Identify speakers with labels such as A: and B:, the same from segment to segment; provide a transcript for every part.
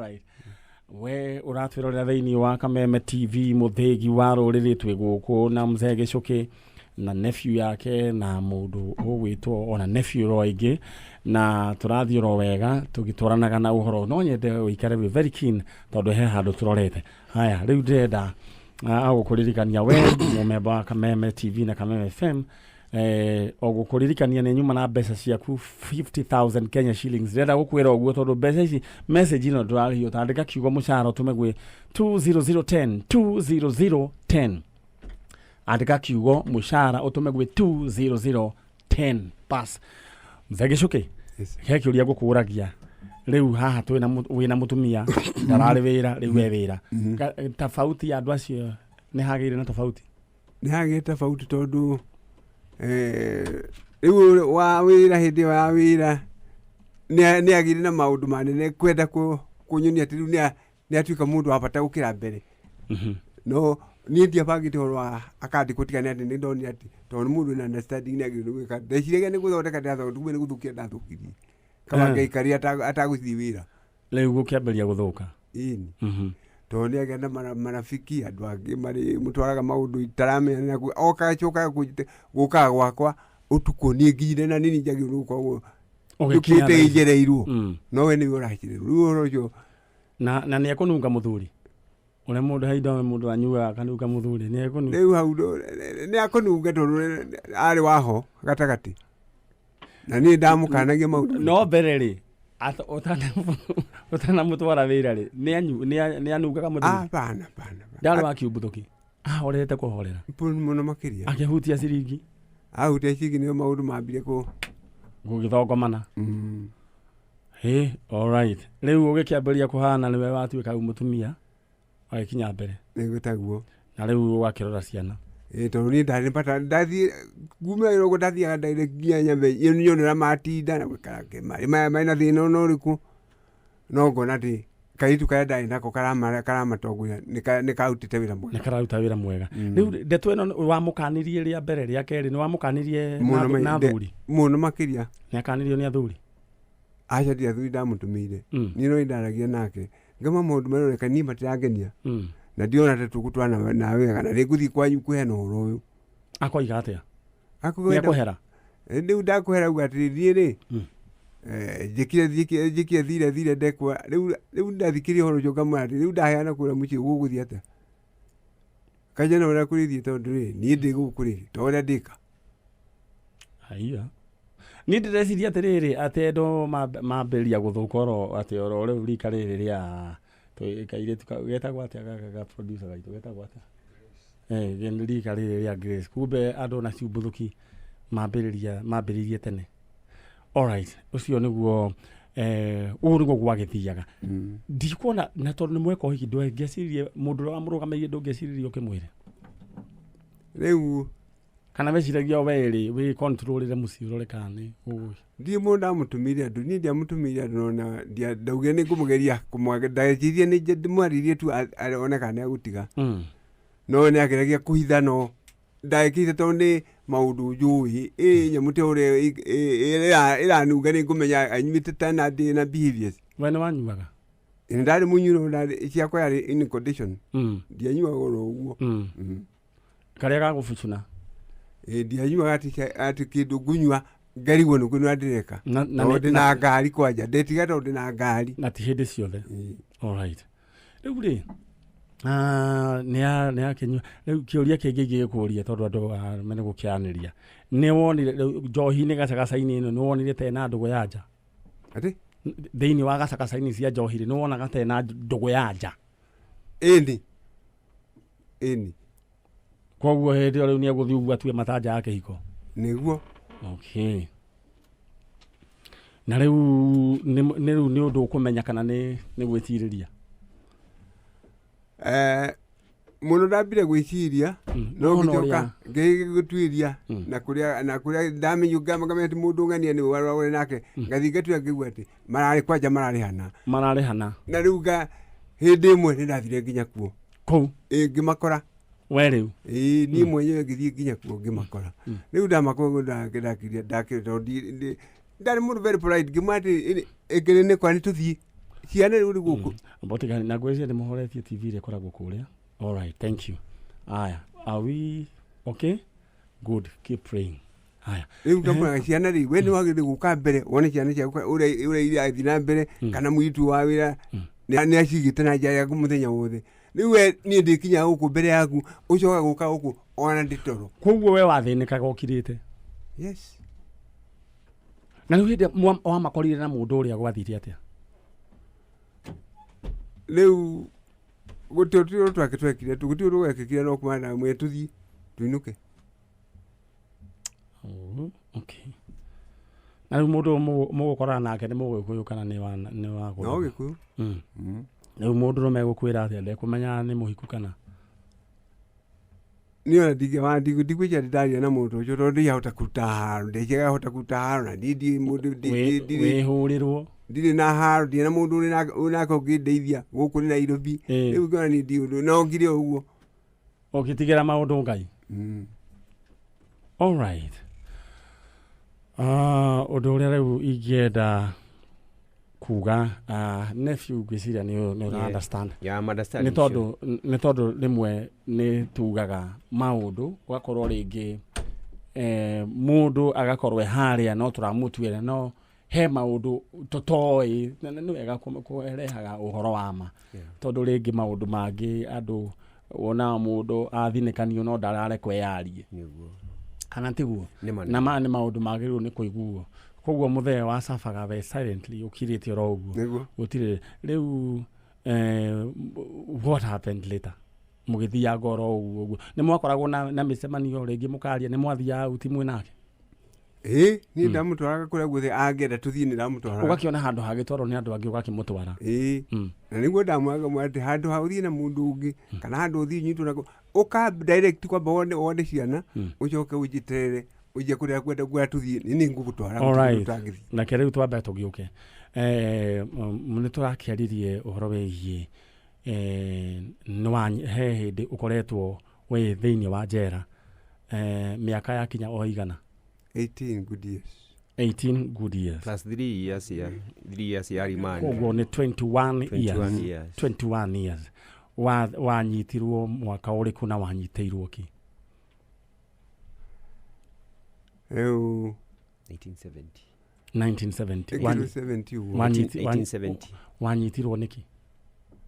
A: Right. We ũratwĩrorera thĩinĩ wa Kameme TV, mũthĩgi wa rũrĩrĩ. Twĩ gũkũ na mzee Gĩcũkĩ na nephew yake na mũndũ ũgwĩtwo ona nephew ro aingĩ, na tũrathiĩ oro wega tũgĩtwaranaga na ũhoro. No nyende ũikare wĩ very keen tondũ he handũ tũrorete. Haya, rĩu ndĩrenda agũkũririkania we mũmemba wa Kameme TV na Kameme FM, o gũkũririkania nĩ nyuma na mbeca ciaku 50,000 Kenya shillings. Ndĩrenda gũkwĩra ũguo tondũ mbeca ici, message ĩno ndũrarĩhio. Tandĩka kiugo mũcara ũtũme gwĩ 20010, 20010. Andĩka kiugo mũcara ũtũme gwĩ 20010. Pass. Mzee Gĩcũkĩ.
B: Yes.
A: He kĩũria ngũkũragia rĩu haha. Twĩna wĩna mũtumia ndararĩ wĩra, rĩu we wĩra. Tofauti ya andũ acio, nĩ hagĩire na tofauti?
B: Nĩ hagĩte tofauti tondũ rĩu wa wĩra, hĩndĩ ĩyo ya wĩra nĩ agĩire na maũndũ manene kwenda kũnyonia atĩ rĩu nĩ atuĩka mũndũ wa bata gũkĩra mbere. No niĩ ndiabangĩte ũhoro wa akandĩkwo, tiga nĩ atĩ nĩ ndonire atĩ tondũ nĩ mũndũ wĩna understanding nĩ agĩrĩirwo nĩ gwĩka. Ndeciragia nĩ gũthondeka ndĩrathondeka, kumbe nĩ gũthũkia ndathũkirie. Kaba ngaikarire atagũthiĩ wĩra.
A: Rĩu gũkĩambĩrĩria gũthũka.
B: Ĩni, tondũ nĩ agĩa na marafiki andũ angĩ marĩ mũtwaraga maũndũ itaramenya na oka cokaga gũkaga gwakwa ũtukũ. Niĩ nginyire na nini njagĩrĩirwo nĩ gũkorwo
A: Ũgĩkinya
B: njũkĩte
A: thaa ici.
B: njereirwo, no we nĩwe ũracererwo. Rĩu ũhoro ũcio
A: Na nĩ ekũnunga mũthuri ũrĩa mũndũ haindo mũndũ anyuaga akanunga mũthuri nĩ ekũnunga.
B: Rĩu hau nĩ akũnunga tondũ arĩ waho gatagatĩ na niĩ ndamũkanagia maũndũ.
A: No mbere rĩ, ũtanamũtwara wĩra rĩ, nĩ anungaga mũthuri?
B: Bana bana bana.
A: Ndarĩ wa kiumbuthũki, ahorete kũhorera.
B: Mũno makĩria.
A: Akĩhutia ciringi.
B: Ahutia ciringi nĩo maũndũ mambire kũ
A: Gũgĩthongomana. Hĩ, alright, rĩu ũgĩkĩambĩrĩria kũhana nĩwe watuĩka rĩu mũtumia wagĩkinya mbere.
B: Nĩguo taguo.
A: Na rĩu ũgakĩrora ciana.
B: Ĩ, tondũ niĩ ndarĩ bata ndathiĩ kuma wĩra ũguo, ndathiaga direct nginya nyambe nyone ũrĩa matinda na gũikara marĩ na thĩna ona ũrĩkũ, no ngona atĩ kairĩtu karĩa ndarĩ nako karamatongoria nĩ karutĩte wĩra mwega.
A: Nĩ kararuta wĩra mwega. Rĩu ndeto ĩno wamũkanirie rĩa mbere, rĩa kerĩ nĩ wamũkanirie
B: Mũno
A: na athuri?
B: Mũno makĩria.
A: Nĩ akanirio nĩ athuri?
B: Aca, ti athuri ndamũtũmĩire. Niĩ no ndaragia nake ngama maũndũ marĩa ũreka niĩ matirangenia na ndiona ta tũgũtwana nawe wega na nĩngũthiĩ kwanyu kũheana ũhoro ũyũ.
A: Akoiga atĩa? Nĩ
B: Akauga
A: ekũhera?
B: Rĩu ndakwĩra uga atĩrĩ, niĩ rĩ njĩkire thire thire ndekwa. Rĩu ndathikĩria ũhoro ũcio ngamwĩra atĩ rĩu ndaheana kũrĩa mũciĩ gũgũthiĩ atĩa kanja na ũrĩa kũrĩthiĩ, tondũ rĩ niĩ ndĩ gũkũ rĩ to ũrĩa ndĩka.
A: Haiya, niĩ ndĩreciria atĩrĩrĩ, atĩ andũ mambĩrĩria gũthũka oro atĩ oro rĩu rika rĩrĩ rĩa kairĩtu getagwo atĩa gaka ga producer gaitũ getagwo atĩa? Rika rĩrĩ rĩa Grace, kumbe andũ na ciumbũthũki mambĩrĩirie tene. Alright, ũcio nĩguo ũguo nĩguo gwagĩthiaga. Ndikuona na tondũ nĩ mweka ũhiki, ndũngĩeciririe mũndũ ũrĩa wamũrũgamĩrĩire, ndũngĩeciririe ũkĩmwĩre?
B: Rĩu
A: Kana weciragia we rĩ wĩ control mũciĩ ũrore kana nĩ ũgũ
B: Ndiĩ mũndũ ndamũtũmĩire andũ, niĩ ndiamũtũmĩire andũ, nona ndaugire nĩ ngũmũgeria ndecirie nĩ ndĩmwarĩrie tu one kana nĩ agũtiga. No nĩ ageragia kũhitha, no ndagĩkĩte tondũ nĩ maũndũ njũĩ ĩ nyamũ ta ũrĩa ĩranunga nĩ ngũmenya anyuĩte tana ndĩ na behaviors.
A: We nĩ wanyuaga?
B: Nĩ ndarĩ mũnyuĩro, ndarĩ ciakwa yarĩ in condition. Ndianyuaga oro ũguo.
A: Karĩa gagũbucuna.
B: Ĩ, ndianyuaga atĩ kĩndũ ngũnyua ngarigwo nĩ kũnyua ndĩreka.
A: Na
B: Tondũ ndĩna ngari kwanja ndetiga tondũ ndĩna ngari.
A: Na ti hĩndĩ ciothe.
B: Ĩ.
A: Alright, rĩu rĩ nĩ akĩnyua. Rĩu kĩũria kĩngĩ ingĩgĩkũria, tondũ andũ mene gũkĩaranĩria, nĩ wonire rĩu njohi-inĩ gacagaca-inĩ ĩno, nĩ wonire ta ĩna ndũgũ ya nja?
B: Atĩ?
A: Thĩinĩ wa gacagaca-inĩ cia njohi rĩ, nĩ wonaga ta ĩna ndũgũ ya nja?
B: Ĩni, ĩni.
A: Koguo hĩndĩ ĩyo rĩu nĩ egũthiĩ ũguo atue matanja ya kĩhiko?
B: Nĩguo.
A: Okay, na rĩu nĩ rĩu nĩ ũndũ ũkũmenya kana nĩ gwĩtirĩria?
B: Mũno ndambire gwĩciria no
A: Wona
B: ngĩcoka ngĩgĩtuĩria na kũrĩa ndamenya ngamenya atĩ mũndũ ng'ania nĩwe warĩ nake, ngathiĩ ngatua ngĩigua atĩ mararĩ kwanja mararĩhana.
A: Mararĩhana.
B: Na rĩu nga hĩndĩ ĩmwe nĩ ndathire nginya kuo.
A: Kũu?
B: Ĩ, ngĩmakora.
A: We rĩu?
B: Ĩĩ, niĩ mwenyewe ngĩthiĩ nginya kuo ngĩmakora. Rĩu ndamakora ndakire ndakire tondũ ndarĩ mũndũ very polite, ngĩmwĩra atĩ ĩngĩrĩ nĩkwa nĩ tũthiĩ. Ciana rĩu rĩ gũkũ.
A: Mbotigani na ngwĩciria nĩ mũhoretie TV ĩrĩa ĩkoragwo kũrĩa. All right, thank you. Aya, are we okay? Good, keep praying. Aya.
B: Rĩu ngamwĩraga ciana rĩ, we nĩ wagĩrĩire gũka mbere wone ciana ciaku ũrĩa irathiĩ na mbere, kana mũirĩtu wa wĩra nĩ acigĩte na njĩra yaku mũthenya wothe. Rĩu we niĩ ndĩkinya gũkũ mbere yaku, ũcoka gũka gũkũ ona ndĩ toro.
A: Koguo we wathĩnĩkaga ũkirĩte?
B: Yes.
A: Na rĩu hĩndĩ wamakorire na mũndũ ũrĩa gwathire atĩa?
B: Rĩu gũtirĩ ũndũ twake twekire, gũtirĩ ũndũ gwekĩkire no kuma na mwĩre tũthiĩ tũinũke.
A: Oh, okay. Na rĩu mũndũ ũyũ mũgũkorana nake nĩ mũgĩkũyũ kana nĩ wa
B: No
A: kũndũ?
B: Gĩkũyũ.
A: Rĩu mũndũ rũme egũkwĩra atĩa? Ndekũmenya nĩ mũhiku kana?
B: Niĩ ona ndigwĩciria ndĩraria na mũndũ ũcio tondũ ndiahota kũruta haro, ndingĩhota kũruta haro na niĩ ndirĩ mũndũ ndirĩ
A: Wĩhũrĩrwo.
B: Ndirĩ na haro, ndirĩ na mũndũ ũrĩ nake ũngĩndeithia gũkũ nĩ Nairobi. Rĩu ngĩona niĩ ndirĩ ũndũ no ngire ũguo.
A: Ũgĩtigĩra maũndũ Ngai. All right. Ũndũ ũrĩa rĩu ingĩenda kuga, nephew, ngwĩciria nĩ ũra understand.
C: Yeah, I'm understanding.
A: Nĩ tondũ rĩmwe nĩ tugaga maũndũ ũgakorwo rĩngĩ mũndũ agakorwo e harĩa no tũramũtuĩra, no he maũndũ tũtoĩ na nĩ wega kũrehaga ũhoro wa ma, tondũ rĩngĩ maũndũ mangĩ andũ wonaga mũndũ athinĩkanio no ndararekwo eyarie. Kana tiguo?
C: Nĩ ma.
A: Na maya nĩ maũndũ magĩrĩirwo nĩ kũiguo. Koguo mũthee wa cabaga we silently ũkirĩte oro ũguo.
B: Nĩguo.
A: Gũtirĩ rĩu what happened later? Mũgĩthianga oro ũguo ũguo nĩ mwakoragwo na mĩcemanio rĩngĩ mũkaria, nĩ mwathiaga uti mwĩ nake?
B: Ĩ, niĩ ndamũtwaraga kũrĩa guothe angĩenda tũthiĩ, nĩ ndamũtwaraga.
A: Ũgakĩona handũ hagĩtwarwo nĩ andũ angĩ ũgakĩmũtwara?
B: Ĩ. Na nĩguo ndamwĩraga mwe atĩ handũ ha ũthiĩ na mũndũ ũngĩ kana handũ ũthiĩ nyitwo nako, ũka direct kwamba wone ciana, ũcoke ũnjĩterere ũnjie kũrĩa kwenda kũrĩa tũthiĩ, nĩ nĩ ngũgũtwara.
A: All
B: gũtirĩ
A: right.
B: ũndũ ũtangĩthiĩ.
A: Nake rĩu twambe tũgĩũke nĩ tũrakĩaririe ũhoro wĩgiĩ nĩ wa he hĩndĩ ũkoretwo wĩ thĩinĩ wa njera mĩaka yakinya o igana.
B: 18 good years.
A: 18 good years.
C: Plus 3 years, yeah, 3 years ya remand.
A: Koguo nĩ 21 years.
C: 21 years.
A: 21 years. Wanyitirwo mwaka ũrĩkũ na wanyitĩirwo kĩ?
B: Rĩu
C: 1970.
A: 1970.
B: Ĩkĩrwo 70 ũguo.
C: 1870.
A: Wanyitirwo nĩkĩ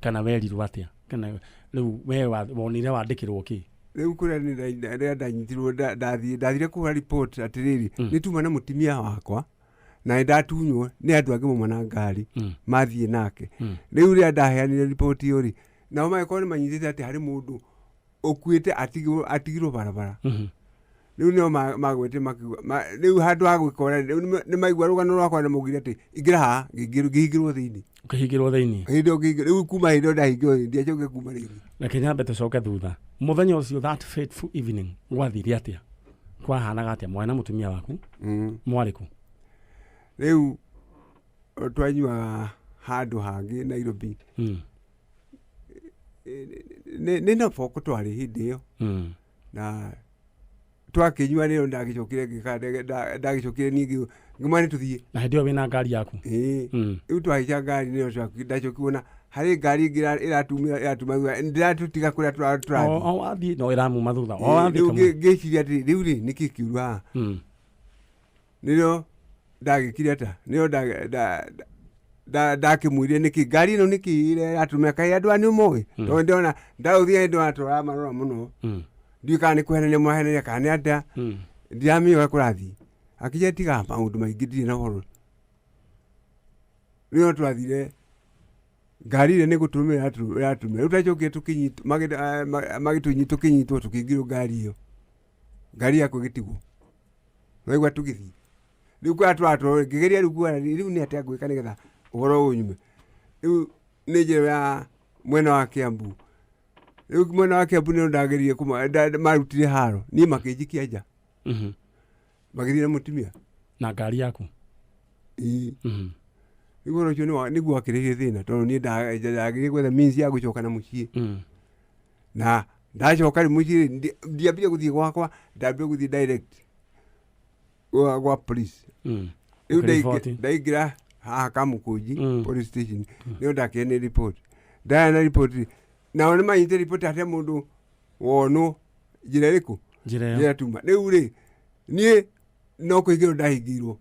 A: kana werirwo atĩa kana rĩu we wonire wandĩkĩrwo kĩ?
B: Rĩu kũrĩa nĩ rĩrĩa ndanyitirwo, ndathire kũhũra report atĩrĩrĩ, nĩ tuma na mũtumia wakwa na nĩ ndatunywo nĩ andũ angĩ mauma na ngari mathiĩ nake. Rĩu rĩrĩa ndaheanire riboti ĩyo rĩ, nao magĩkorwo nĩ manyitĩte atĩ harĩ mũndũ ũkuĩte atigirwo barabara. Rĩu nĩo magwĩte makiuga rĩu handũ ha gwĩka ũrĩa rĩu nĩ maigua rũgano rwakwa na maugire atĩ ingĩra haha, ngĩhingĩrwo thĩinĩ.
A: Ũkĩhingĩrwo thĩinĩ.
B: Hĩndĩ ĩyo rĩu kuma hĩndĩ ĩyo ndahingĩrwo thĩinĩ, ndiacokire kuma rĩngĩ.
A: Reke nyambe tũcoke thutha. Mũthenya ũcio, that fateful evening, gwathire atĩa? Kwahanaga atĩa? Mwarĩ na mũtumia waku? Mwarĩ kũ?
B: Rĩu twanyuaga handũ hangĩ Nairobi. Nĩ na boko twarĩ hĩndĩ ĩyo. Na twakĩnyua nĩyo ndagĩcokire ngĩka ndagĩcokire niĩ ngĩmwĩra nĩ tũthiĩ.
A: Na hĩndĩ ĩyo wĩna ngari yaku?
B: Ĩĩ. Rĩu twahaica ngari nĩyo ndacokirwo na harĩ ngari ĩngĩ ĩratuma thutha ndĩratũtiga kũrĩa tũrathiĩ.
A: O wathiĩ no ĩramuma thutha o wathiĩ
B: Rĩu
A: kamwe.
B: Ngĩciria atĩrĩ, rĩu rĩ nĩkĩ kĩũru haha? Nĩrĩo ndagĩkire ata nĩrĩo ndakĩmwĩrire nĩkĩ ngari ĩno nĩkĩ ĩrĩa ĩratũmĩra, kaĩ andũ aya nĩ moĩ, tondũ ndĩrona ndaũthiĩ ndĩrona tũramarora mũno. Ndiũĩ kana nĩ kũhenania mwahenania kana nĩ atĩa. Ndiramenya ũrĩa kũrathiĩ. Akĩnjĩra tiga maũndũ maingĩ, ndirĩ na ũhoro. Rĩo twathire ngari ĩrĩa nĩ gũtũmĩra ĩratũmĩra. Rĩu twacokire tũkĩnyitwo, magĩtũnyita, tũkĩnyitwo, tũkĩingĩrwo ngari ĩyo, ngari yakwa ĩgĩtigwo waigua tũgĩthiĩ. Rĩu kũrĩa tũratwarwo ngĩgeria rĩu kuona rĩu nĩ atĩa ngwĩka nĩgetha ũhoro ũyũ nyume. Rĩu nĩ njĩra ya mwena wa Kiambu. Rĩu mwena wa Kiambu nĩo ndageririe marutire haro niĩ makĩnjikia nja. Magĩthiĩ na mũtumia.
A: Na ngari yaku?
B: Ĩĩ. Rĩu ũhoro ũcio nĩguo wakĩrehire thĩna tondũ niĩ ndagĩrĩire gwetha means ya gũcoka na mũciĩ. Na ndacoka rĩ mũciĩ rĩ, ndiambire gũthiĩ gwakwa, ndambire gũthiĩ direct gwa police. Rĩu
A: Ũkĩriboti?
B: Ndaingĩra Haha Kamukunji police station nĩo ndakĩene report ndaya na report nao nĩ manyite report atĩ mũndũ wonwo njĩra ĩrĩkũ
A: Njĩra ĩyo.
B: Njĩra tuma rĩu rĩ niĩ no kũhingĩrwo ndahingĩirwo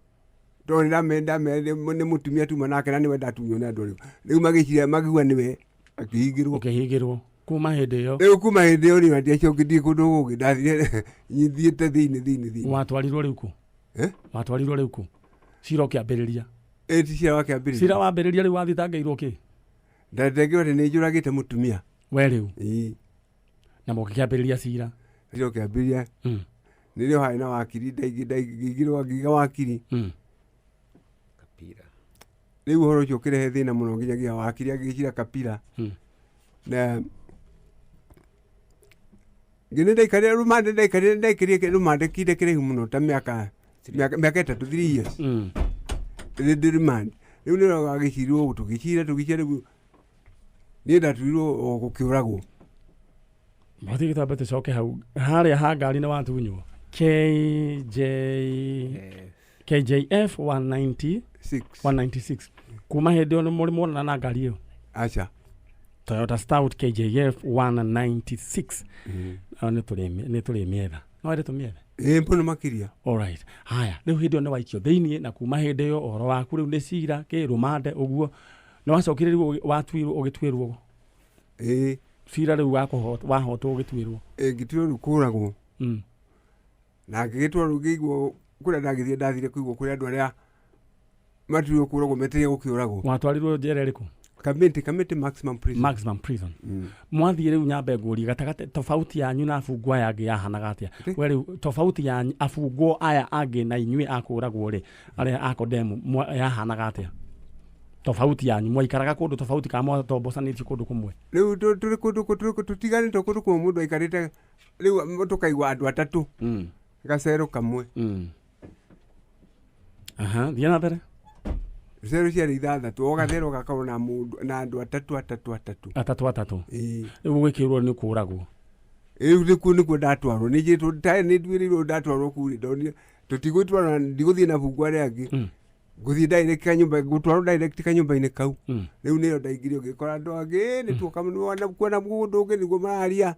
B: tondũ nĩndamere nĩ mũtumia tuma nake na nĩwe ndatunywo nĩ andũ rĩu rĩu magĩciria makĩigua nĩwe akĩhingĩrwo.
A: Ũkĩhingĩrwo kuma hĩndĩ ĩyo.
B: Rĩu kuma hĩndĩ ĩyo rĩ ndiacokire kũndũ gũngĩ ndathire nyithiĩte thĩinĩ.
A: Watwarirwo rĩu kũ? Watwarirwo rĩu kũ? Cira ũkĩambĩrĩria.
B: Ĩ ti cira wakĩambĩrĩria.
A: Cira wambĩrĩria rĩu wathitangĩirwo kĩ?
B: Ndatengirwo atĩ nĩ njũragĩte mũtumia.
A: We rĩu.
B: Ĩĩ.
A: Na mũgĩkĩambĩrĩria cira.
B: Cira ũkĩambĩrĩria. Nĩrĩo harĩ na wakiri ndaingĩrwo ngiga wakiri.
C: Kapira.
B: Rĩu ũhoro ũcio ũkĩrehe thĩna mũno nginyagia wakiri agĩcira Kapira. Na ngĩnĩ ndaikarire rũmande ndaikarire rũmande kinde kĩraihu mũno ta mĩaka 3 3 years. Ndĩ remand. Rĩu nĩrĩo gagĩcirirwo tũgĩcira rĩu niĩ ndatuirwo o gũkĩũragwo.
A: Mathiĩ gĩtambe tũcoke hau harĩa ha ngari nĩ watunywo KJF 196 kuma hĩndĩ ĩyo nĩ mũrĩ mwonana na ngari ĩyo?
B: Aca.
A: Toyota Stout KJF 196. Nĩ tũrĩmĩetha. No wende tũmĩethe?
B: Ĩĩ mũno makĩria.
A: Alright. Haya, rĩu hĩndĩ ĩyo nĩ waikio thĩiniĩ na kuma hĩndĩ ĩyo ũhoro waku rĩu nĩ cira kĩ rũmande ũguo. Nĩ wacokire rĩu watuirwo ũgĩtuĩrwo?
B: Ĩĩ.
A: Cira rĩu wahotwo ũgĩtuĩrwo?
B: Ĩĩ ngĩtuĩrwo rĩu kũũragwo. Na ngĩgĩtwarwo ngĩigwo kũrĩa ndagĩthiĩ ndathire kũigwo kũrĩa andũ arĩa matuirwo kũũragwo metereire gũkĩũragwo.
A: Watwarirwo njera ĩrĩkũ?
B: Kamiti maximum prison.
A: Maximum prison. Mwathiĩ rĩu nyambe ngũrie gatagatĩ tofauti yanyu na abungwo aya angĩ yahanaga atĩa? We rĩu tofauti ya abungwo aya angĩ na inyuĩ akũragwo rĩ arĩa a condemn yahanaga atĩa? Tofauti yanyu mwaikaraga kũndũ tofauti kana mwatombocanĩtio kũndũ kũmwe?
B: Rĩu tũrĩ kũndũ tũtiganĩte kũndũ kũmwe mũndũ aikarĩte rĩu tũkaigua andũ atatũ gacero kamwe.
A: Aha, thiĩ na mbere.
B: Cero ciarĩ ithathatũ o gathero gakorwo na mũndũ na andũ atatũ.
A: Atatũ. Rĩu ũgĩkĩrwo nĩ kũũragwo.
B: Rĩu nĩkuo ndatwarwo nĩ njĩtwo nĩ nduĩrĩirwo ndatwarwo kũu rĩ ndonire tũtigũtwarwo ndigũthiĩ na bungwo arĩa angĩ. Ngũthiĩ direct kanyũmba ngũtwarwo direct kanyũmba-inĩ kau. Rĩu nĩyo ndaingĩrio ngĩkora andũ angĩ nĩ tuoka kuona mũndũ ũngĩ nĩguo mararia.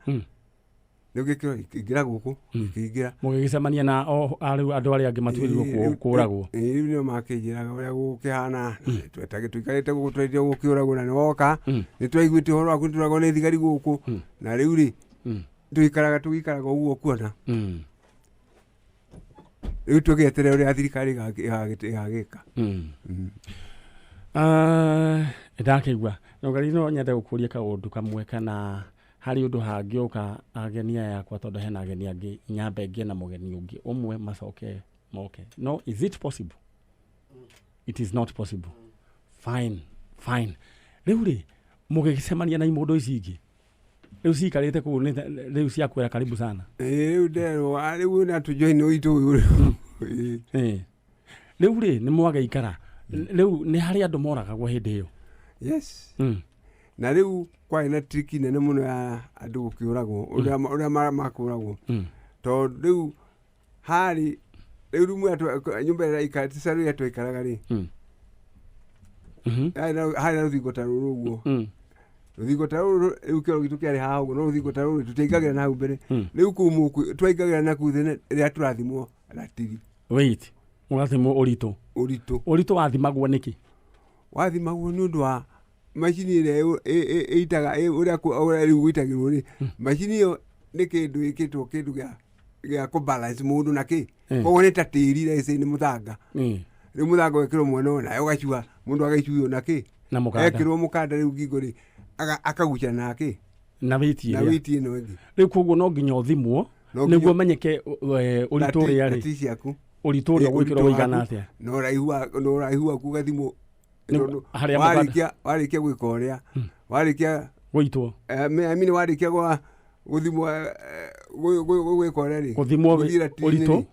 B: Rĩu ngĩkĩrwo ingĩra gũkũ ngĩingĩra.
A: Mũgĩgĩcemania na rĩu andũ arĩa angĩ matuĩrĩirwo kũũragwo.
B: Rĩu nĩo makĩnjĩraga ũrĩa gũkĩhana tũikarĩte gũkũ tũrĩtie gũkĩũragwo na nĩwoka nĩtwaiguĩte ũhoro waku nĩtũragwo nĩ thigari gũkũ na rĩu rĩ tũikaraga ũguo kuona. Rĩu tũgĩeterera ũrĩa thirikari ĩgagĩka.
A: Ndakĩigua ngari no nyende gũkũria kaũndũ kamwe kana harĩ ũndũ hangĩũka ageni aya akwa tondũ hena ageni angĩ nyambe ngĩe na mũgeni ũngĩ ũmwe macoke moke. No, is it possible? It is not possible. Fine, fine. Rĩu rĩ mũgĩcemania na imũndũ ici ingĩ rĩu ciikarĩte kũu rĩu ciakwĩra karibu sana.
B: Rĩu nderwo rĩu na tũjoin ũitũ ũyũ.
A: Rĩu rĩ nĩ mwagĩikara rĩu nĩ harĩ andũ moragagwo hĩndĩ ĩyo?
B: Yes. Na rĩu kwarĩ na trick nene mũno ya andũ gũkĩũragwo ũrĩa makũragwo tondũ rĩu harĩ rĩu rumu nyũmba ĩrĩa cero ĩrĩa twaikaraga rĩ harĩ na rũthingo ta rũrũ ũguo. Rũthingo ta rũrũ rĩu kĩoro gitũ kĩarĩ haha ũguo no rũthingo ta rũrũ tũtiaingagĩra na hau mbere. Rĩu kũu twaingagĩra na kũu thĩ rĩrĩa tũrathimwo ratiri.
A: Wait, mũgathimwo ũritũ? Ũritũ wathimagwo nĩkĩ?
B: Wathimagwo nĩ ũndũ wa macini ĩrĩa ĩitaga ũrĩa rĩu gũitagĩrwo rĩ macini ĩyo nĩ kĩndũ ĩkĩtwo kĩndũ gĩa kũ balance mũndũ na kĩ koguo nĩ ta tĩri raici nĩ mũthanga. Rĩu mũthanga wekĩrwo mwena ũyũ nawe ũgacua mũndũ agaicuo na kĩ
A: na mũkanda
B: ekĩrwo mũkanda rĩu ngingo rĩ akagucia na kĩ
A: na wĩiti
B: ĩrĩa na wĩiti ĩno ĩngĩ.
A: Rĩu koguo no nginya ũthimwo nĩguo ũmenyeke ũritũ ũrĩa rĩ
B: ciaku
A: ũritũ ũrĩa ũgwĩkĩrwo ũigana atĩa
B: na ũraihu waku ũgathimwo warĩkia gwĩka ũrĩa warĩkia
A: gũitwo
B: I mean warĩkia gũthimwo gwĩka ũrĩa rĩ
A: gũthimwo ũritũ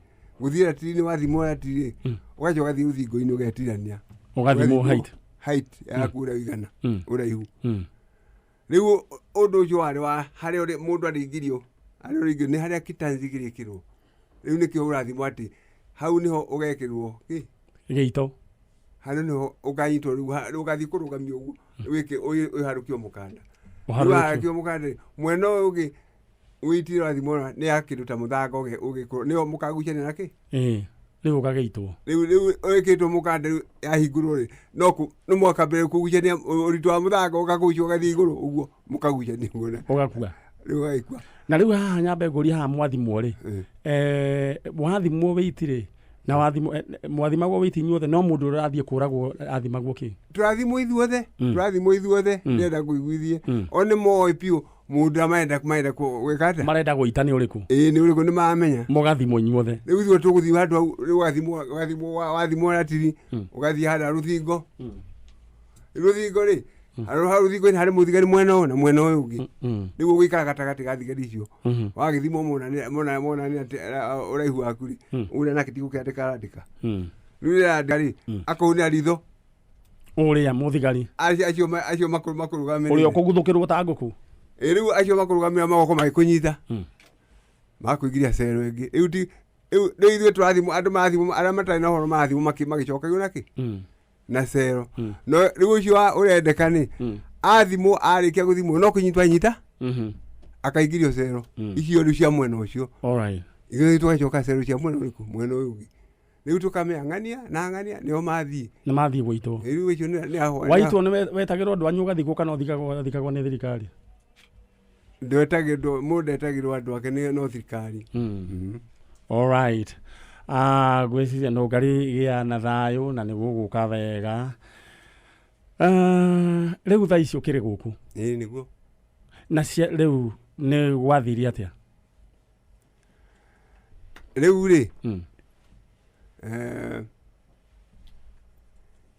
B: gũthiĩ ratiri-inĩ wathimwo ratiri rĩ ũgacoka ũgathiĩ rũthingo-inĩ ũgetirania
A: ũgathimwo
B: height yaku ũrĩa ũigana ũraihu. Rĩu ũndũ ũcio warĩ wa harĩa mũndũ arĩingĩrio harĩa ũrĩingĩrio nĩ harĩa kĩtanzi kĩrĩkĩrwo rĩu nĩkĩo ũrathimwo atĩ hau nĩho ũgekĩrwo kĩ
A: gĩito
B: Handũ nĩho ũkanyitwo rĩu ũgathiĩ kũrũgamio ũguo wĩke ũharũkio mũkanda. Rĩu
A: Ũharũrũkio.
B: Waharũkio mũkanda rĩ, mwena ũyũ ũngĩ wĩitire ũrathimwo nĩ ya kĩndũ ta mũthanga ũgĩkũrwo nĩyo mũkagucania na kĩ.
A: Ĩĩ. Rĩu ũgagĩitwo.
B: Rĩu wĩkĩtwo mũkanda rĩu yahingũrwo rĩ no nĩ mwaka mbere kũgucania ũritũ wa mũthanga ũkagucio ũgathiĩ igũrũ ũguo mũkagucania ũguo na
A: Ũgakua.
B: Rĩu ũgagĩkua.
A: Na rĩu haha nyambe ngũrie haha mwathimwo rĩ, wathimwo wĩiti rĩ, na wathimwo mwathimagwo wĩiti inyuothe, no mũndũ ũrĩa ũrathiĩ kũragwo athimagwo kĩ?
B: Tũrathimwo ithuothe. Tũrathimwo ithuothe. Ndĩrenda kũiguithie o nĩ moĩ biũ mũndũ ũrĩa marenda gwĩka atĩa.
A: Marenda gũita nĩ ũrĩkũ?
B: Ĩĩ, nĩ ũrĩkũ nĩ maramenya.
A: Mũgathimwo inyuothe.
B: Rĩu ithuĩ tũgũthiĩ handũ hau rĩu wathimwo ratiri ũgathiĩ handũ ha rũthingo. Rũthingo rĩ, handũ ha rũthingo-inĩ harĩ mũthigari mwena ũyũ na mwena ũyũ ũngĩ. Rĩu ũgũikara gatagatĩ ga thigari icio. Wagĩthimwo monane atĩ ũraihu waku rĩ, ũrĩa nake ti gũkĩandĩka arandĩka. Rĩu rĩrĩa arandĩka rĩ, akũhũnĩra ritho.
A: Ũrĩa mũthigari.
B: Acio makũrũgamĩrĩire.
A: Ũrĩa ũkũguthũkĩrwo ta ngũkũ.
B: Ĩ, rĩu acio makũrũgamĩrĩra magoko magĩkũnyita. Makũingĩria cero ĩngĩ. Rĩu ti rĩu ithuĩ tũrathimwo, andũ marathimwo, arĩa matarĩ na ũhoro marathimwo magĩcokagio na kĩ? Na cero. No rĩu ũcio ũrendeka nĩ, athimwo, arĩkia gũthimwo, no kũnyitwo anyita, akaingĩrio cero. Icio rĩu cia mwena ũcio.
A: All right.
B: Ithuĩ tũgacoka cero cia mwena ũrĩkũ? Mwena ũyũ ũngĩ. Rĩu tũkamenya ng'ania na ng'ania nĩo mathiĩ.
A: Nĩ mathiĩ gũitwo.
B: Rĩu ũcio nĩ ahoya.
A: Waitwo nĩ wetagĩrwo andũ anyu ũgathikwo kana ũthikagwo nĩ thirikari?
B: Ndwetagĩrwo, mũndũ ndetagĩrwo andũ ake nĩ no thirikari.
A: All right. Ngwĩciria no ngari gĩa na thayũ na nĩ gũgũka wega. Rĩu thaa ici ũkĩrĩ gũkũ?
B: Ĩĩ, nĩguo.
A: Na rĩu nĩ gwathire atĩa?
B: Rĩu rĩ,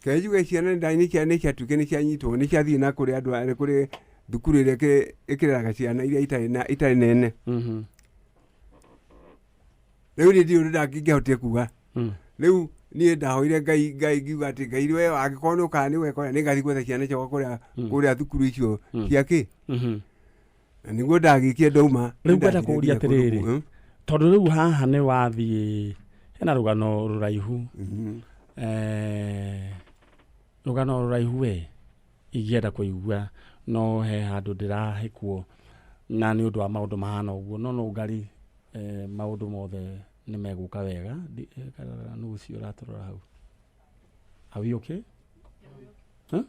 B: Keke njuge ciana nĩ ciatuĩke nĩ cianyitwo, nĩ ciathiĩ na kũrĩ andũ arĩa kũrĩ thukuru ĩrĩa ĩkĩreraga ciana iria itarĩ nene. Rĩu niĩ ndiũĩ ũndũ ndangĩhotire kuga. Rĩu niĩ ndahoire Ngai, Ngai ngiuga atĩ Ngai we angĩkorwo nĩ ũkaga nĩ gweka ũrĩa, nĩngathiĩ gwetha ciana ciakwa kũrĩa thukuru icio cia kĩ. Na nĩguo ndagĩkire ndauma.
A: Rĩu ngwenda
B: Nĩndathire
A: kũũria
B: nginya kũndũ
A: atĩrĩrĩ,
B: kũu,
A: tondũ rĩu haha nĩ wathiĩ, hena rũgano rũraihu. Rũgano rũraihu we ingĩenda kũigua, no he handũ ndĩrahĩkwo na nĩ ũndũ wa maũndũ mahana ũguo, no no ngari, maũndũ mothe nĩ megũka wega. Kana nũ ũcio ũratũrora hau? Are we okay? Huh?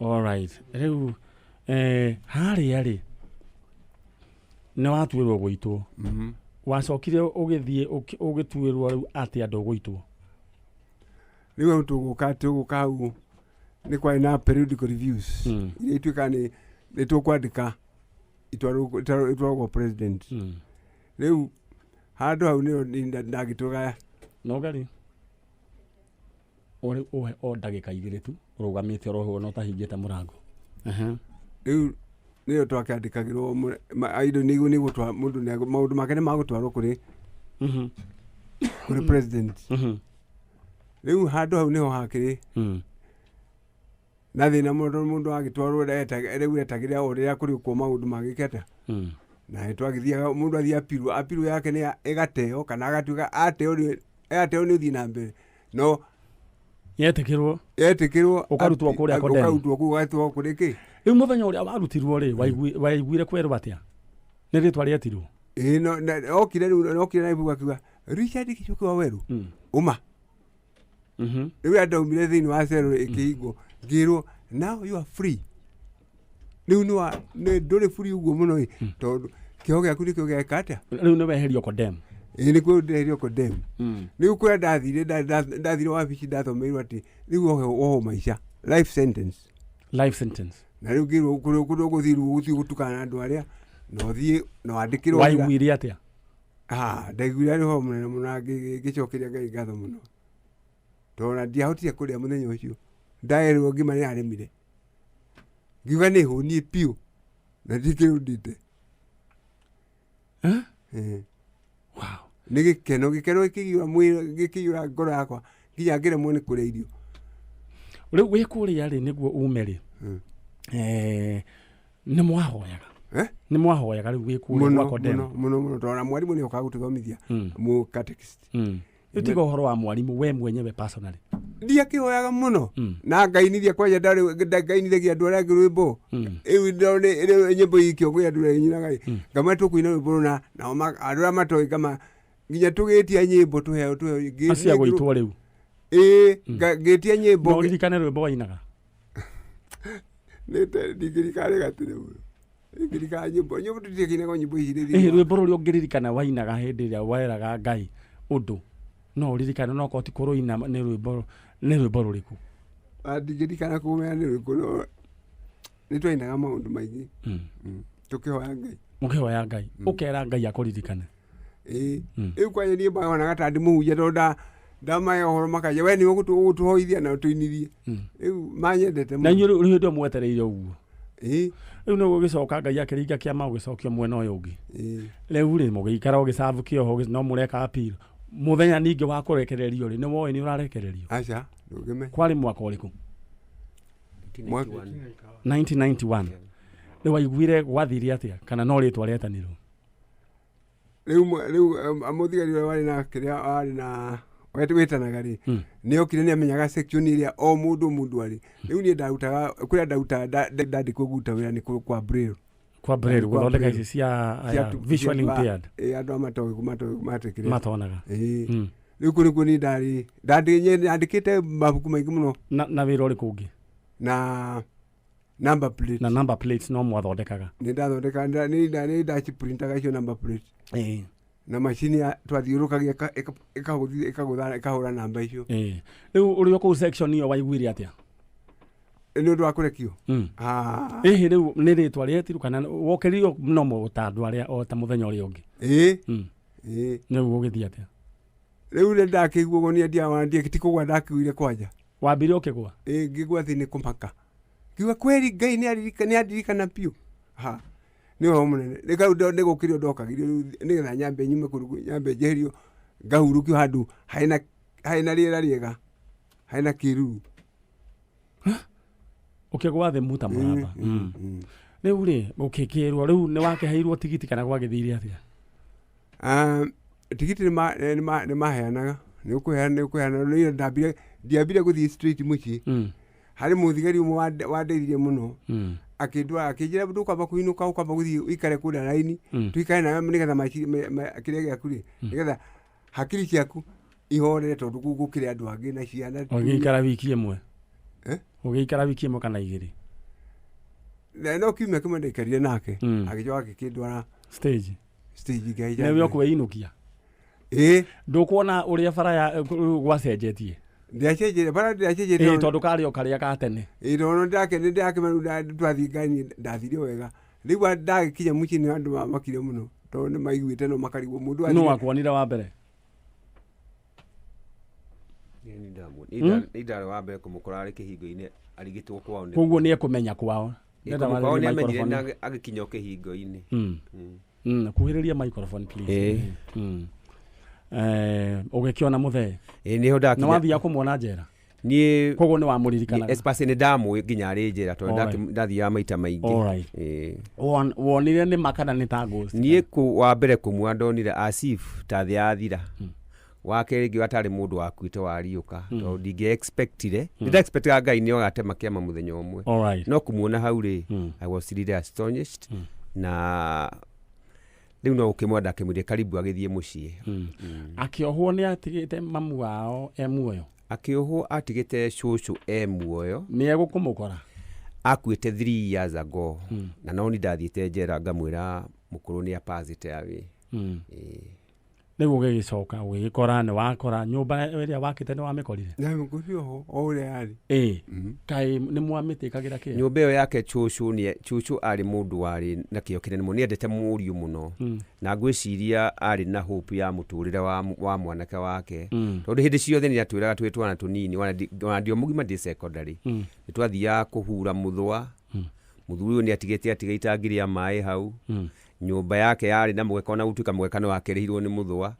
A: All right. Rĩu, harĩa rĩ, nĩ watuĩrwo gũitwo. Wacokire ũgĩthiĩ ũgĩtuĩrwo rĩu atĩ andũ gũitwo?
B: Rĩu hau tũgũka hau nĩ kwarĩ na periodical reviews. Iria ituĩkaga nĩ tũkwandĩka itwarwo president. Rĩu handũ hau nĩho ndagĩtũgaya.
A: No ngari. Ũrĩ ũhe o ndagĩka igĩrĩ tu ũrũgamĩte oro hau na ũtahingĩte mũrango.
B: Rĩu nĩyo twakĩandĩkagĩrwo indo nĩguo nĩguo mũndũ nĩ maũndũ make nĩ magũtwarwo kũrĩ president. Rĩu handũ hau nĩho hakĩrĩ na thĩna mũno, tondũ mũndũ agĩtwarwo rĩu etagĩrĩra o rĩrĩa kũrĩ ũkwo maũndũ magĩke atĩa. Na nĩ twagĩthiaga mũndũ athiĩ apirwo, apirwo yake nĩ ĩgateo kana agatuĩka ateo nĩ ateo nĩ ũthiĩ na mbere. No
A: Yetĩkĩrwo.
B: Yetĩkĩrwo,
A: Ũkarutwo kũrĩa Kodem.
B: Ũkarutwo kũu ũgatwarwo kũrĩ kĩ?
A: Rĩu mũthenya ũrĩa warutirwo rĩ, waiguire kwerwo atĩa? Nĩ rĩtwa rĩetirwo?
B: Ĩĩ, no, na, okire rĩu, okire na ibuku akiuga, Richard Gichuki wa Weru. Uma. Rĩu rĩrĩa ndaumire thĩinĩ wa cero ĩkĩhingwo, ngĩrwo, now you are free. Rĩu nĩ ndũrĩ free ũguo mũno ĩ, tondũ kĩoho gĩaku nĩkĩo gĩeka atĩa?
A: Rĩu nĩ weherio condemn.
B: Ĩĩ, nĩkuo ndeherio condemn. Rĩu kũrĩa ndathire wabici ndathomeirwo atĩ rĩu wohwo maica, life sentence.
A: Life sentence.
B: Na rĩu ngĩrwo kũrĩa ũgũthiĩ rĩu ũgũthiĩ gũtukana na andũ arĩa, na ũthiĩ na wandĩkĩrwo wĩra.
A: Waiguire atĩa?
B: Ndaiguire arĩ ũhoro mũnene mũno na ngĩcokeria Ngai ngatho mũno. Tondũ ona ndiahotire kũrĩa mũthenya ũcio. Ndaerwo ngima nĩ aremire. Ngiuga nĩ hũniĩ biũ na ndikĩrundĩte.
A: Eh?
B: Wow. Nĩ gĩkeno, gĩkeno gĩkĩiyũra mwĩrĩ, gĩkĩiyũra ngoro yakwa nginya ngĩremwo nĩ kũrĩa irio.
A: Rĩu wĩ kũrĩa rĩ, nĩguo ume rĩ. Nĩ mwahoyaga? Nĩ mwahoyaga rĩu wĩ kũrĩa
B: Mũno,
A: gwa Kodem?
B: mũno, mũno, mũno, tondũ ona mwarimũ nĩ okaga gũtũthomithia mũ catechist.
A: Rĩu tiga ũhoro wa mwarimũ, we mwenyewe personally.
B: Ndiakĩhoyaga mũno.
A: Mm.
B: Na ngainithia kwanja ndarĩ ngainithagia andũ arĩa angĩ rwĩmbo.
A: Mm.
B: Rĩu ndone rĩu nyĩmbo ikĩo kwĩ andũ arĩa nyinaga rĩ. Ngamwe tũkũina rwĩmbo rũna nao andũ arĩa matoĩ ngama nginya tũgĩtia nyĩmbo tũheo tũheo
A: Acio agũitwo rĩu.
B: Ĩĩ, ngĩtia nyĩmbo.
A: No ũririkane rwĩmbo wainaga?
B: Ndingĩririkana gatire mũno. Ndingĩririkana nyĩmbo. Nyĩmbo tũtiakĩinaga nyĩmbo ici
A: Ĩhĩ,
B: rĩrĩ.
A: rwĩmbo rũrĩa ũngĩririkana wainaga hĩndĩ ĩrĩa weraga Ngai ũndũ no ũririkane no korwo ti kũrũina nĩ rwĩmbo nĩ rwĩmbo rũrĩkũ?
B: Ndingĩririkana kũmenya nĩ rwĩmbo no nĩ twainaga maũndũ maingĩ.
A: Mm.
B: Tũkĩhoya Ngai.
A: Mũkĩhoya Ngai ũkera Ngai akũririkane.
B: Ĩĩ.
A: Mm.
B: Rĩu kwanja niĩ maonaga ta ndĩmũhunjia tondũ ndamahe ũhoro makanja we nĩwe ũgũtũhoithia na ũtũinithie.
A: Mm.
B: Rĩu manyendete
A: Na
B: mũno.
A: inyuĩ rĩu hĩndĩ ĩyo mwetereire ũguo.
B: Ĩĩ.
A: Rĩu nĩ gũgĩcoka Ngai akĩringa kĩama ũgĩcokio mwena ũyũ ũngĩ.
B: Ĩĩ.
A: Rĩu rĩ mũgĩikara ũgĩcabu kĩoho no mũreka appeal. Mũthenya ningĩ wa kũrekererio rĩ nĩ woĩ nĩ ũrarekererio.
B: Aca, ndũngĩmenya.
A: Kwarĩ mwaka ũrĩkũ?
C: 1991.
A: 1991. Rĩu waiguire gwathire atĩa kana no rĩtwa rĩetanirwo?
B: Rĩu rĩu mũthigari ũrĩa warĩ na kĩrĩa warĩ na wĩtanaga rĩ
A: Mm.
B: nĩ okire nĩ amenyaga section ĩrĩa o mũndũ mũndũ arĩ. Rĩu niĩ ndarutaga kũrĩa ndarutaga ndandĩkwo kũruta wĩra nĩ kwa Braille.
A: Kwa Braille
B: Kwa
A: gũthondeka
B: Braille.
A: ici cia aya visually impaired
B: Ĩĩ, andũ a matoĩ matoĩ matekĩrĩ.
A: matonaga.
B: Ĩĩ.
A: Mm.
B: Rĩu kũu nĩkuo niĩ ndarĩ ndandĩkĩte mabuku maingĩ mũno.
A: Na wĩra ũrĩkũ ũngĩ?
B: Na number plate.
A: Na number plates no mwathondekaga.
B: Nĩ ndathondeka nĩ ndaciprintaga icio number plate.
A: Ĩĩ.
B: Na macini ya twathiũrũkagia ĩkagũtha ĩkahũra namba icio.
A: Ĩĩ. Rĩu ũrĩ o kũu section ĩyo waiguire atĩa?
B: Nĩ ũndũ wa kũrekio.
A: Mm.
B: Ah.
A: Ĩhĩ rĩu nĩ rĩtwa rĩetirwo kana wokĩririo no mo ta andũ arĩa o ta mũthenya ũrĩa ũngĩ.
B: Ĩĩ.
A: Mm.
B: Ĩĩ.
A: Rĩu ũgĩthiĩ atĩa?
B: Rĩu nĩ ndakĩigua ũguo niĩ ndiawa ti kũgwa ndakĩgũire kwanja.
A: Wambire ũkĩgwa?
B: Ĩĩ, ngĩgwa thĩ nĩ kũmaka. Ngiuga kweri Ngai nĩ andirikana biũ. Ha. Nĩ ũhoro mũnene. Rĩu kau nĩ gũkĩrio ndokagĩrio rĩu nĩgetha nyambe nyume kũndũ nyambe njeherio ngahurũkio handũ harĩ na rĩera rĩega harĩ na kĩruru.
A: Ũkĩgwa thĩ muta mũramba. Rĩu rĩ ũkĩkĩrwo rĩu nĩ wakĩheirwo tigiti kana gwagĩthire atĩa?
B: Tigiti nĩ maheanaga nĩ ũkũheana nĩ ndambire ndiambire gũthiĩ straight mũciĩ. Harĩ mũthigari ũmwe wandeithirie mũno. Akĩndwara akĩnjĩra ndũkwamba kũinũka ũkwamba gũthiĩ ũikare kũrĩa raini tuikare nawe nĩgetha kĩrĩa gĩaku rĩ nĩgetha hakiri ciaku ihorere tondũ kũu gũkĩrĩ andũ angĩ na ciana.
A: Ũgĩikara wiki ĩmwe?
B: Eh?
A: Ũgĩikara wiki ĩmwe kana igĩrĩ?
B: Na no kiumia kĩmwe ndaikarire nake agĩcoka agĩkĩndwara
A: stage
B: stage ngĩhaica.
A: Nĩwe ũkwĩinũkia?
B: Ĩĩ.
A: Ndũkuona ũrĩa bara ya gwacenjetie?
B: Ndiacenjetie bara ndiacenjetie.
A: Ĩĩ, tondũ karĩ o karĩa ka tene.
B: Ĩĩ, tondũ nĩ ndakĩmenya twathiĩ ngari ndathire wega. Rĩu ndagĩkinya mũciĩ nĩ andũ mamakire mũno tondũ nĩ maiguĩte no makarigwo mũndũ
A: Nũ
B: athire.
A: wakuonire wa mbere?
C: Nĩ ndarĩ wa mbere kũmũkora arĩ kĩhingo-inĩ arigĩtwo kwao.
A: Koguo nĩ ekũmenya kwao.
C: Kwao nĩ amenyire na agĩkinya o kĩhingo-inĩ.
A: Kuhĩrĩria microphone please. Ũgĩkĩona mũthee?
C: Ĩĩ, nĩho ndakinya.
A: Nĩ wathiaga kũmuona njera?
C: Niĩ
A: koguo nĩ wamũririkanaga?
C: Espasi nĩ ndamũĩ nginya arĩ njera tondũ ndathiaga maita maingĩ.
A: Wonire nĩ ma kana nĩ ta ghost?
C: Niĩ wa mbere kũmuona ndonire as if ta thĩ yathira. Wa kerĩ ngĩona tarĩ mũndũ wakuĩte wariũka tondũ ndingĩ expectire. Nĩ nda-expectaga Ngai nĩ agatema kĩama mũthenya ũmwe. No kũmuona hau rĩ, I was really astonished na rĩu no ũkĩmwenda ndakĩmwĩrire karibu agĩthiĩ mũciĩ.
A: Akĩohwo nĩ atigĩte mamu wao e muoyo?
C: Akĩohwo atigĩte cũcũ e muoyo.
A: Nĩ egũkũmũkora?
C: Akuĩte 3 years ago. Na no ni ndathiĩte njera ngamwĩra mũkũrũ nĩ apasĩte away.
A: Rĩu ũgĩgĩcoka ũgĩgĩkora nĩ wakora nyũmba ĩrĩa wakĩte nĩ wamĩkorire?
B: Ndamĩkorire ho o ũrĩa yarĩ.
A: Ĩĩ. Kaĩ nĩ mwamĩtĩkagĩra kĩo?
C: Nyũmba ĩyo yake cũcũ nĩ cũcũ arĩ mũndũ warĩ na kĩo kĩnene mũno, nĩ endete mũriũ mũno. Na ngwĩciria arĩ na hope ya mũtũrĩre wa mwanake wake. Tondũ hĩndĩ ciothe nĩ atwĩraga twĩ twana tũnini, ona ndio mũgima ndĩ secondary. Nĩ twathiaga kũhura mũthũa. Mũthuri ũyũ nĩ atigĩte atiga itangi rĩa maĩ hau. Nyũmba yake yarĩ na mũgeka ona gũtuĩka mũgeka nĩ wakĩrĩhirwo nĩ mũthũa.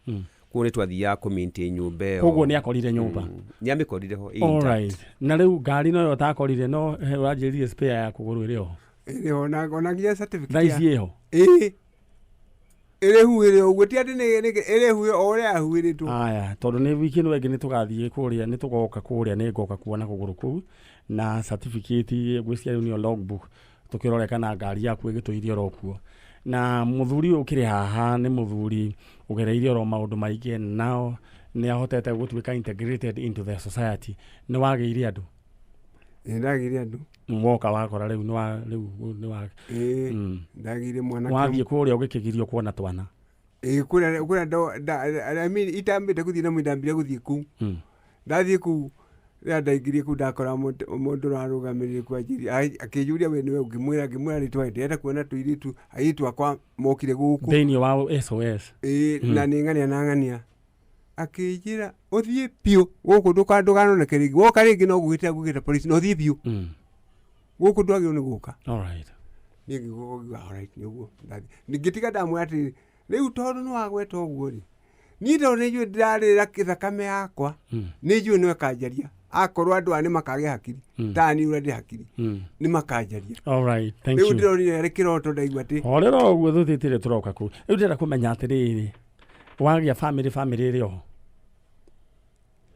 C: Koguo nĩ twathiaga kũ-maintain nyũmba ĩyo.
A: Koguo nĩ akorire nyũmba?
C: Nĩ amĩkorire ho, intact.
A: Alright. Na rĩu ngari noyo ũtakorire no ũranjĩrire spare ya kũgũrũ ĩrĩ ho?
B: Ĩrĩ ho, ona nginya certificate
A: Thaa ici ĩho?
B: Ĩĩ. Ĩrĩhuhĩre ũguo ti atĩ ĩrĩhuhĩre o ũrĩa yahuhĩrĩtwo.
A: Aya, tondũ nĩ wiki ĩno ĩngĩ nĩ tũgathiĩ kũrĩa, nĩ tũgoka kũrĩa, nĩ ngoka kuona kũgũrũ kũu na certificate ngwĩciria rĩu nĩyo logbook, tũkĩrore kana ngari yaku ĩgĩtũirie oro kuo. Na mũthuri ũyũ ũkĩrĩ haha nĩ mũthuri ũgereire oro maũndũ maingĩ, nao nĩ ahotete gũtuĩka integrated into the society. Nĩ wagĩire andũ?
B: Ĩĩ, ndagĩire andũ.
A: Woka wakora rĩu nĩ wa rĩu nĩ wa
B: Ĩĩ, ndagĩire mwanake.
A: Wathiĩ kũrĩa ũgĩkĩgirio kuona twana?
B: Ĩĩ, kũrĩa I mean itambĩte gũthiĩ na ndambire gũthiĩ kũu. Ndathiĩ kũu, rĩrĩa ndaingĩrire kũu ndakora mũndũ ũrarũgamĩrĩire kũu akĩnjũria we nĩwe, ngĩmwĩra rĩtwa ndĩrenda kuona tũirĩtu, airĩtu akwa mokire gũkũ.
A: Thĩinĩ wa SOS.
B: Ĩĩ, na nĩ ng'ania na ng'ania. Akĩnjĩra ũthiĩ biũ gũkũ ndũkanoneke rĩngĩ, woka rĩngĩ no ngũgĩtĩra ngũgĩta polisi, na ũthiĩ biũ. Gũkũ ndwagĩrĩirwo nĩ gũka.
A: All right.
B: Niĩ ngĩigua all right, nĩguo ndathiĩ. Ngĩtiga ndamwĩra atĩrĩrĩ, rĩu tondũ nĩ wagweta ũguo rĩ, niĩ tondũ nĩ njũĩ ndĩrarĩra thakame yakwa, nĩ njũĩ no ĩkanjaria. Akorwo andũ aya nĩ makagĩa hakiri, ta niĩ ũrĩa ndĩ hakiri, nĩ makanjaria.
A: All right, thank you.
B: Rĩu ndĩronire arĩ kĩroto ndaigua atĩ
A: horera ũguo tũthiĩte tũroka kũu. Rĩu ndĩrenda kũmenya atĩrĩrĩ, wagĩa family ĩrĩ oho?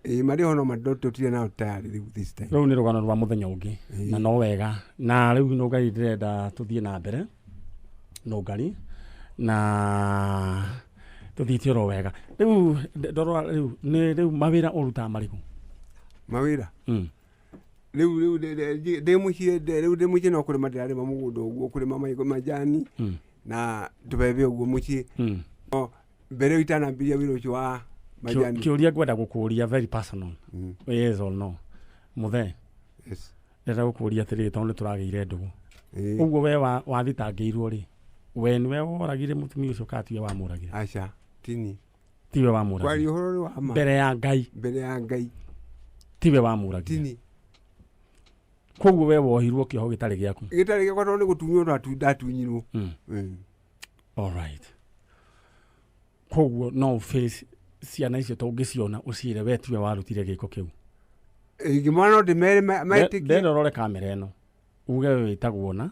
B: Ĩĩ, marĩ oho no tũtirĩ nao tayari rĩu this time.
A: Rũu nĩ rũgano rwa mũthenya ũngĩ, na no wega. Na rĩu Nũngari ndĩrenda tũthiĩ na mbere, Nũngari, na tũthiĩte oro wega. Rĩu ndorora rĩu nĩ rĩu mawĩra ũrutaga marĩkũ?
B: Mawĩra? Rĩu ndĩ mũciĩ, rĩu ndĩ mũciĩ no kũrĩma ndĩrarĩma mũgũnda ũguo, kũrĩma majani na tũbebe ũguo mũciĩ. Mbere ĩyo itanambĩrĩria wĩra ũcio wa majani.
A: Kĩũria ngwenda gũkũria very personal. Yes or no? Mũthee.
B: Yes.
A: Ndĩrenda gũkũria atĩrĩrĩ, tondũ nĩ tũragĩire ndũgũ. Ũguo we wathitangĩirwo rĩ, we nĩwe woragire mũtumia ũcio kana tiwe wamũragire?
B: Aca, ti niĩ.
A: Tiwe wamũragire.
B: Kwaria ũhoro ũrĩ wa ma.
A: Mbere ya Ngai.
B: Mbere ya Ngai.
A: Tiwe wamũragire.
B: Ti niĩ.
A: Koguo we wohirwo kĩoho gĩtarĩ gĩaku?
B: Gĩtarĩ gĩakwa tondũ nĩ gũtunywo ndatunyirwo.
A: All right. Koguo no face ciana icio tũngĩciona ũciĩre we tiwe warutire gĩko kĩu.
B: Ingĩmona no ndĩmere metĩkie.
A: Ndĩrenda ũrore kamera ĩno uge we wĩtagwo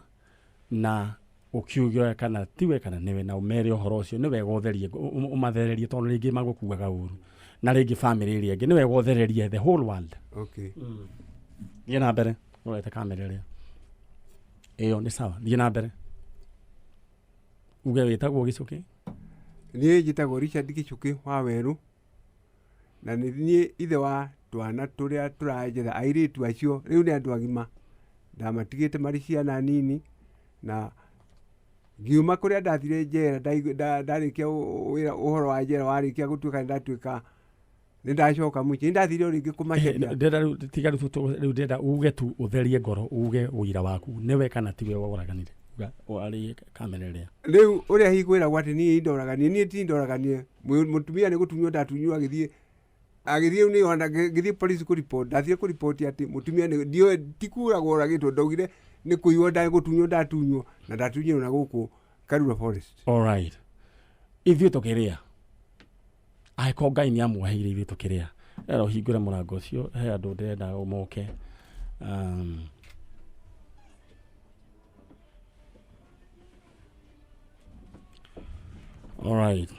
A: na ũkiuge kana tiwe kana nĩwe, na ũmere ũhoro ũcio. Nĩ wega ũtherie, ũmathererie tondũ rĩngĩ magũkuaga ũru, na rĩngĩ family ĩrĩa ĩngĩ. Nĩ wega ũthererie the whole world.
B: Okay.
A: Thiĩ na mbere ũrorete kamera ĩrĩa ĩyo nĩ sawa. Thiĩ na mbere uge wĩtagwo Gĩcũkĩ.
B: Niĩ njĩtagwo Richard Gĩcũkĩ wa Werũ, na nĩ niĩ ithe wa twana tũrĩa tũranjetha airĩtu acio rĩu nĩ andũ agima, ndamatigĩte marĩ ciana nini, na ngiuma kũrĩa ndathire njera, ndarĩkia wĩra ũhoro wa njera warĩkia gũtuĩka nĩ ndatuĩka nĩ ndacoka mũciĩ, nĩ ndathire o rĩngĩ kũmacaria.
A: Ndĩrenda rĩu, tiga rĩu rĩu ndĩrenda uge tu ũtherie ngoro, uge ũira waku nĩwe kana tiwe woraganire. Uga warĩ kamera ĩrĩa.
B: Rĩu ũrĩa hihi kwĩragwo atĩ niĩ ndoraganire, niĩ ti ndoraganire, mũtumia nĩ gũtunywo ndatunywo agĩthiĩ rĩu nĩ ona ngĩthiĩ police kũ report, ndathire kũ report atĩ mũtumia nĩ ndiũĩ ti kũragwo oragĩtwo, ndaugire nĩ kũiywo gũtunywo ndatunywo, na ndatunyirwo na gũkũ Karura Forest.
A: All right. Ithuĩ tũkĩrĩa, angĩkorwo Ngai nĩ amwoheire ithuĩ tũkĩrĩa, rero ũhingũre mũrango ũcio, he andũ ndĩrenda moke. All right.